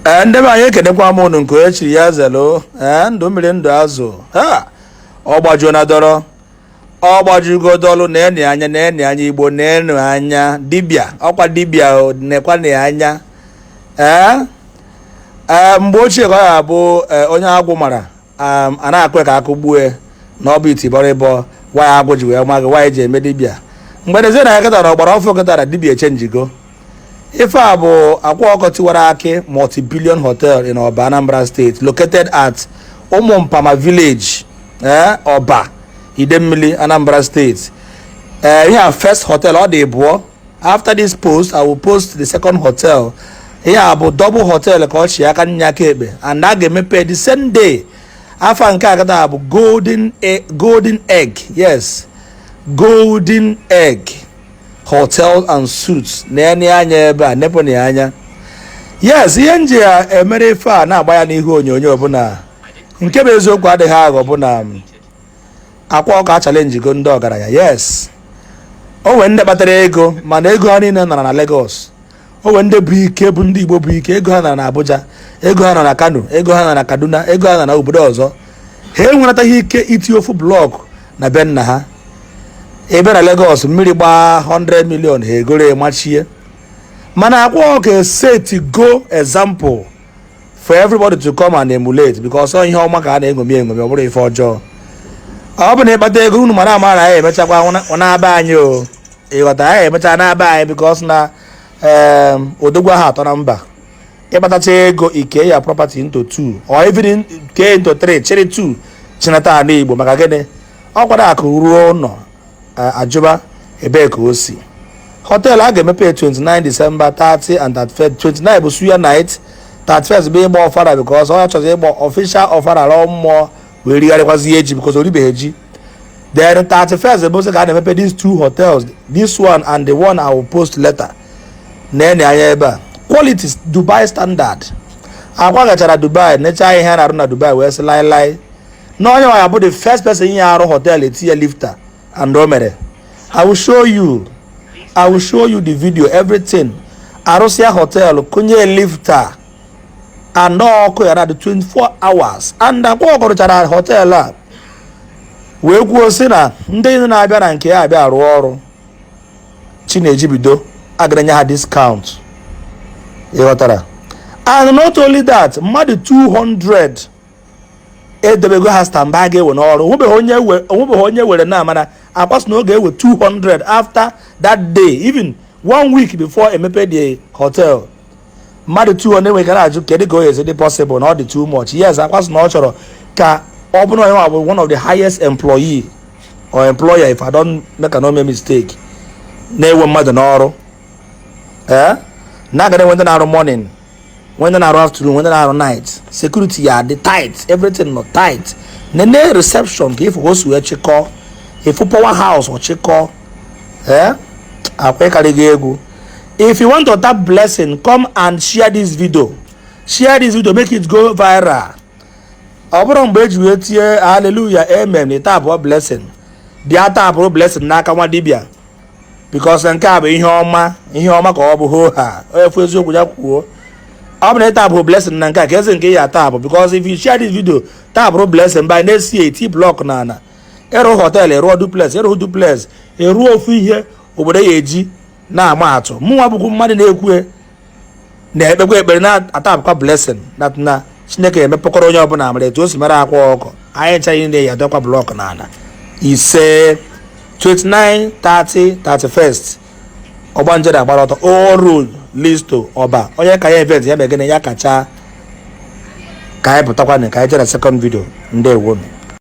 Ee, ndị be anyị, ekenekwa m unu nke onye chiri ya zelu. Ee, ndụ mmiri, ndụ azụ. Ha ọ gbajuo na dọrọ, ọ gbajugo dọlụ. Na-eni anya, na-eni anya, Igbo, na-enu anya. Dibịa, ọkwa dibịa o, nekwa na anya. Ee, mgbe ochie ka ọ ya bụ onye agwụ mara a na-akụ ka akụ gbue na ọ bụ itibọrịbọ waya agwụ ji wee ma gị waya ji eme dibịa. Mgbe dezie na ya kịtara ọgbara ọfụ kịtara, dibịa echenjigo. Ife a bụ Akwa Ọkụkọ Tiwara Akị multi-billion hotel in Oba, Anambra State, located at Umumpama Village, Oba, Idemmili, Anambra State. Ihe a first hotel ọ dị bụọ. After this post, I will post the second hotel. Ihe a bụ double hotel ka ọ chi aka nya aka ekpe, and a ga-emepe the same day. Afa nke a kịta bụ Golden Golden Egg, yes, Golden Egg Hotel and Suites. Na-enye anya ebe a, nepụ na anya. Yes, ihe nji ya emere ife a na-agba ya n'ihu onyonyo bụ na nke bụ eziokwu adịghị aghọ bụ na Akwa Ọkụkọ challenge-go ndị ọgaranya. Yes, o nwere ndị kpatara ego, mana ego ha niile nara na Lagos. O nwere ndị bụ ike, bụ ndị Igbo bụ ike, ego ha nara na Abuja, ego ha nọ na Kano, ego ha nọ na Kaduna, ego ha nọ na obodo ọzọ. Ha enwerataghị ike itinye ofu block na be nna ha ebe na Lagos. Mmiri gbaa 100 million, ha egoro ya machie. Mana Akwa Ọkụkọ set go example for everybody to come and emulate, because ọ ihe ọma ka a na-eṅomi eṅomi, ọ bụrụ ife ọjọọ. Ọ bụ na ịkpata ego unu mara ama na anyị emechakwa na-aba anyị o. Ịghọta, anyị emecha na-aba anyị, because na odogwu ahụ atọ na mba. Ịkpatacha ego, ike ya property into two or even kee into three, chịrị two chinata ala Igbo. Maka gịnị? Ọ kwado akụ ruo ụlọ ajụba ebee ka o si. Hotel a ga-emepe 29 December, 30 and 31. 29 bụ suya night, 31st bụ ịgba ọfara, because ọ chọrọ ịgba official ọfara, rụọ mmụọ wee righarịkwazi eji, because o ribeghị ji. Then 31st bụ sị ka a na-emepe these two hotels, this one and the one I will post later. Na-ene anya ebe a, quality Dubai standard. Akwa gachara Dubai, nechaa ihe a na-arụ na Dubai, wee sị laịlaị na onye nwa ya bụ the first person ihe arụ hotel etinye lifter, and o mere. I will show you the video, everything. Arụsịa hotel, kụnye lifter and ọkụ ya na the 24 hours. And Akwa Ọkụkọ rụchara hotel a wee kwuo sị na ndị na-abịa na nke ya abịa arụ ọrụ chineji bido agara nye ha discount. Ịghọtara? And not only that, mmadụ 200 edebego ha standby ga-ewe n'ọrụ. Onwebeghị onye were na, mana Akwa sị na ọ ga-ewe 200 after that day, even one week before emepe the hotel. Mmadụ 200 enweghị na-ajụ kedu ka o esi dị possible, na ọ dị too much. Yes, Akwa sị na ọ chọrọ ka ọ bụrụ onye nwa bụ one of the highest employee or employer, if I don't make no mistake, na-ewe mmadụ n'ọrụ. Ee, na-agara enwe ndị na-arụ morning, nwe ndị na-arụ afternoon, nwe ndị na-arụ night. Security ya dị tight, everything nọ tight. Nene reception ka ifu ka o si wee chịkọọ ifu power house ọ chịkọọ. Ee, Akwa ịkarịghị egwu. If you want to tap blessing, come and share this video. Share this video, make it go viral. Ọ bụrụ mgbe eji wee tie hallelujah, amen, na tapụ blessing, bịa tapụrụ blessing n'aka nwa dibịa, because nke a bụ ihe ọma, ihe ọma ka ọ bụ. Hoo ha efu eziokwu ya kwuo. Ọ bụ na ị tapụ blessing na nke a ka ezi nke ya tapụ, because if you share this video, tapụrụ blessing, by next year eti block na ana ịrụ hotel, ịrụọ duplex, ịrụ duplex, ịrụọ ofu ihe obodo ya eji na-ama atụ. Mụnwa bụkwu mmadụ na-ekwu na-ekpekwa ekpere na-atapụkwa blessing na Chineke emepekọrọ onye ọbụla amara etu o si mara Akwa Ọkụkọ. Anyị ncha niile ya dọkwa block n'ala ise. 29, 30, 31st, ọgbanje na-agbara ọtọ, all road leads to Ọba. Onye ka ya event ya megene ya kacha ka anyị pụtakwa ka anyị jere second video. Ndewonu.